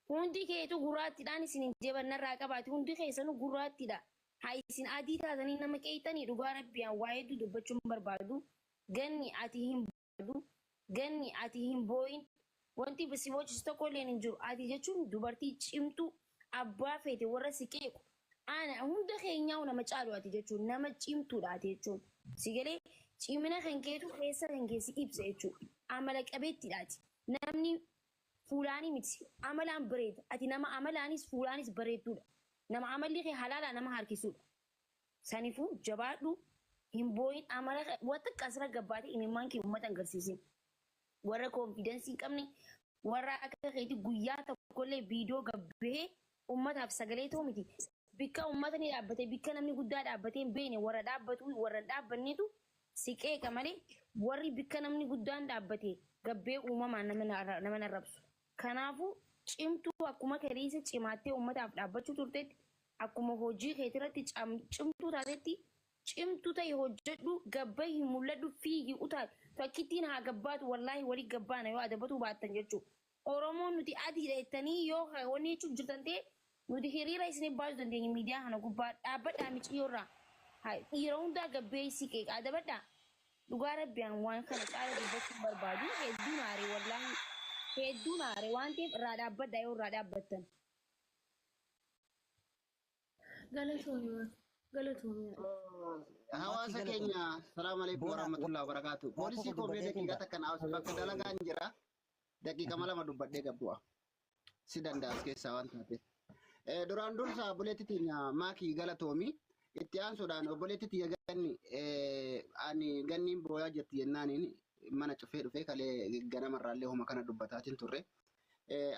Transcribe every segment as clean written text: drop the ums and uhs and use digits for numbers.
Hundi keetu gurraattidhaan isin hin jeban narraa qabaati. Hundi keessanu gurraattidha. Haa isin adii taatanii nama qeeyxanii dhugaa rabbii an waa hedduu dubbachuu hin barbaadu. Ganni ati hin barbaadu. Ganni ati hin booyin. Wanti si boochisu tokko illeen hin jiru. Ati jechuun dubartii cimtuu abbaa feete warra si qeequ. Ana hunda keenyaa'u nama caalu ati jechuun nama cimtuudha ati jechuun. Si galee cimina kan keetu keessa kan kee si ibsa jechuudha. Amala qabeettiidha ati. Namni fuulaanii miti amalaan bareeda. Ati nama amalaanis fuulaanis bareedduudha. Nama amalli kee halaalaa nama harkisuudha. Sanifuu jabaadhu hin booyin amala wa xiqqa asirra gabbaatee imimmaan kee uummata hin garsiisin. Warra koonfidansii hin qabne warra akka keetii guyyaa tokkollee viidiyoo gabbahee uummataaf sagalee ta'u miti. Bikka uummatni dhaabbate bikka namni guddaa dhaabbatee hin beekne warra dhaabbatu warra hin dhaabbannetu si qeeqa malee warri bikka namni guddaan dhaabbate gabbee uumamaan nama arrabsu. Kanaafuu cimtuu akkuma kaleessa cimaattee uummataaf dhaabbachuu turtetti akkuma hojii keetirratti cimtuu taatetti cimtuu ta'e hojjedhu gabbahi hin mul'adhu fiigi utaal takkittiin haa gabbaatu wallaahi walii gabbaana yoo adabatuu baattan jechuudha. Oromoon nuti adiidha jettanii yoo wanni jechuuf jirtan ta'e nuti hiriira isinif baasuu dandeenya miidiyaa kana gubbaa dhaabbadhaa miciyyoorraa dhiira hundaa gabbeessii qeeqa adabadhaa dhugaa rabbi an waan kana caala dubbachuu hin barbaadu hedduun aare wallaahi hedduun aare waan ta'eef irraa dhaabbadhaa yoo irraa dhaabbattan. Galatoomi galatoomi. Hawaasa keenya salaamu alaikum warahmatullahi wabarakatuh. Poolisii koo mee daqiiqaa takka na bakka dalagaan jira. Daqiiqama lama dubbadhee gabbu'a. Si danda'a as keessaa waan taateef. Duraan dursa obboleetti teenya maakii galatoomi. Itti aansuudhaan obboleetti tiyya ganni ani ganniin booyaa jirti jennaaniin mana cufee dhufee kalee ganamarraallee homa kana dubbataatiin turre.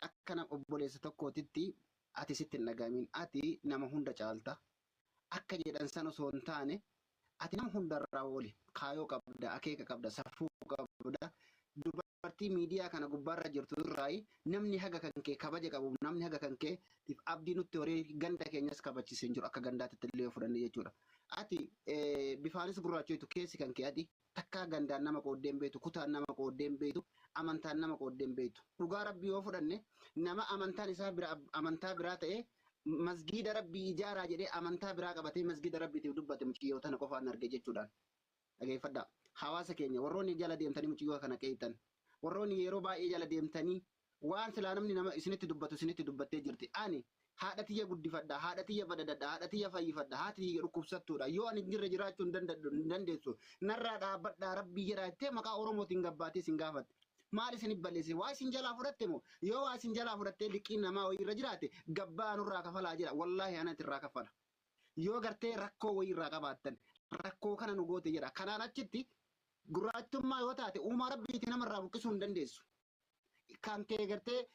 Akka obboleessa tokkootitti ati sitti hin dhagahamin ati nama hunda caalta. Akka jedhan san osoo hin taane ati nama hundarraa oli kaayoo qabda, akeeka qabda, safuu qabda. Dubartii miidiyaa kana gubbaarra jirtu irraayi namni haga kan kee kabaja qabu namni haga kan kee abdii nutti horee ganda keenyas kabachise hin jiru akka gandaatitti illee yoo fudhanne jechuudha. Ati bifaanis gurraachoytu keessi kan kee adii takkaa gandaan nama qooddee hin beektu, kutaan nama qooddee hin beektu, amantaan nama qooddee hin beektu. Dhugaa rabbii yoo fudhanne nama amantaan isaa bira amantaa biraa ta'e masgiida rabbii ijaaraa jedhee amantaa biraa qabatee masgiida rabbiitiif dubbate muciyyoo tana qofaan arge jechuudhaan. Dhageeffadhaa. Hawaasa keenya warroonni jala deemtanii muciyyoo kana qeeyxan warroonni yeroo baay'ee jala deemtanii waan silaa namni nama isinitti dubbatu isinitti dubbattee jirti. Ani haadha tiyya guddifadha, haadha tiyya badadadha, haadha tiyya fayyifadha, haati tiyya dhukkubsattuudha. Yoo ani hin jirre jiraachuu hin dandeessu. Narraa dhaabbadhaa rabbii jedhaa jettee maqaa Oromootiin gabbaatee isin gaafatte. Maal isin balleesse? Waa isin jalaa fudhatte moo? Yoo waa isin jalaa fudhattee liqiin namaa wayii irra jiraate gabbaa nurraa kafalaa jedha. Wallaahi anatti irraa kaffala. Yoo gartee rakkoo wayii irraa qabaattan rakkoo kana nu goote jedha. Kanaan achitti gurraachummaa yoo taate uumaa rabbiiti namarraa buqqisuu hin dandeessu. Kan kee gartee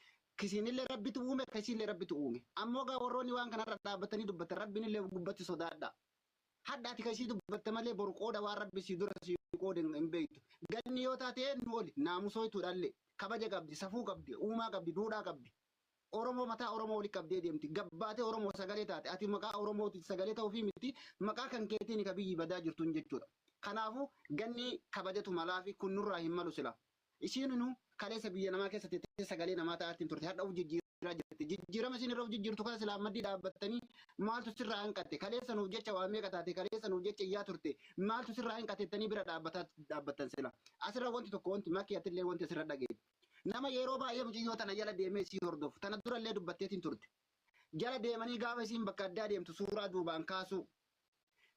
kisiinillee rabbitu uume kisiillee rabbitu uume. Ammoo gaa warroonni waan kanarra dhaabbatanii dubbatan rabbiinillee gubbatti sodaadha. Hadha ati kasii dubbatte malee boru qooda waan rabbi sii dura sii qoode hin beektu. Ganni yoo taate eenyu oli naamusooytuudhaallee kabaja qabdi, safuu qabdi, uumaa qabdi, duudhaa qabdi. Oromoo mataa Oromoo wali qabdee deemti. Gabbaatee Oromoo sagalee taate. Ati maqaa Oromootiin sagalee ta'uufii miti maqaa kan keetiin ka biyyi badaa jirtuun jechuudha. Kanaafuu ganni kabajatu malaafi kun nurraa hin malu sila. Isiinuu kaleessa biyya namaa keessa teessee sagalee namaa ta'aatiin turte. Hadha of jijjiiraa jirti. Jijjiirama isin irra of jijjiirtu kana silaa maddii dhaabbattanii maaltu sirraa hanqate? Kaleessa nuuf jecha waa meeqa taate? Kaleessa nuuf jecha iyyaa turte? Maaltu sirraa hanqate jettanii bira dhaabbattan sila. Asirra wanti tokko wanti makii atillee wanti asirra dhageetu. Nama yeroo baay'ee mucayyoo tana jala deemee isii hordofu. Tana durallee dubbatteetiin turte. Jala deemanii gaafa isiin bakka addaa deemtu suuraa duubaan kaasuu.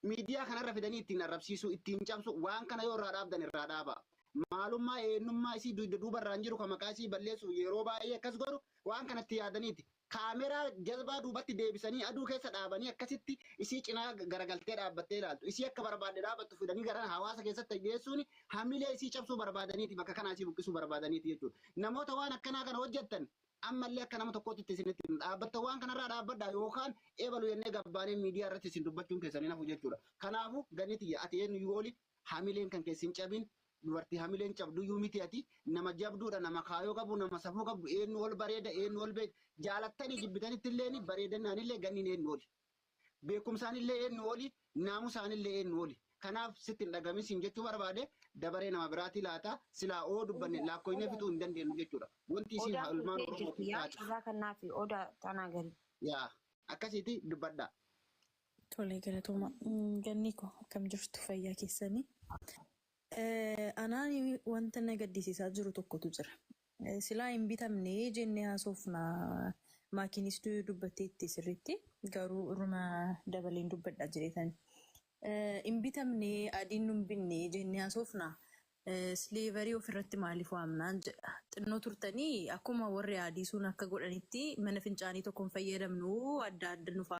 Miidiyaa kanarra fidanii ittiin arrabsiisuu, ittiin cabsu waan kana yoo irraa dhaabdan irraa dhaabaa. Maalummaa eenyummaa isii dugda duubarraan jiru kan maqaa isii balleessuuf yeroo baay'ee akkas godhu waan kanatti yaadaniiti. Kaameraa jazbaa duubatti deebisanii aduu keessa dhaabanii akkasitti isii cinaa garagaltee dhaabbattee ilaaltu. Isii akka barbaadde dhaabattu fidanii gara hawaasa keessatti geessuun hamilee isii cabsuu barbaadaniiti bakka kanaa isii buqqisuu barbaadaniiti jechuudha. Namoota waan akkanaa kana hojjettan ammallee akka nama tokkootti isinitti himna. Dhaabbattan waan kanarraa dhaabbadhaa yookaan eebalu jennee gabbaanee miidiyaa irratti isin dubbachuun keessan hin hafu jechuudha. Kanaafuu ganni tiyya ati eenyuyyuu oli hamileen kan keessi hin cabin dubartii hamileen cabduyyuu miti ati nama jabduudha nama kaayoo qabu nama safuu qabdu eenyu ol bareeda eenyu ol beek jaalattanii jibbitanitti illee bareedannaan illee ganniin eenyu oli. Beekumsaan illee eenyu oli naamusaan illee eenyu oli. Kanaaf sitti hin dhagamin siin jechuu barbaade. Dabaree nama biraatii laata. Silaa oo dubbanne lakkoofne fixuu hin dandeenyu jechuudha. Wanti isiin Odaan ilmaan turtee Oromoo jirti yaa taate. carraa kannaa fi odaa tanaa gari. Yaa, akkasiiti dubbadha. Tole, galatooma. Ganni koo, akkam jirtu? Fayyaa keessanii? Anaan wanta na gaddisiisaa jiru tokkotu jira. Silaa hin bitamne jennee haasofna. Maakiinis dubbatteetti sirriitti, garuu irruma dabaleen dubbadha jireetani. Hin bitamne, adiin nu hin binne jennee haasofna. Slavery ofirratti maaliif waamnaan jedha. Xinnoo turtanii akkuma warri adii sun akka godhanitti mana fincaanii tokkoon fayyadamnu, adda adda nuuf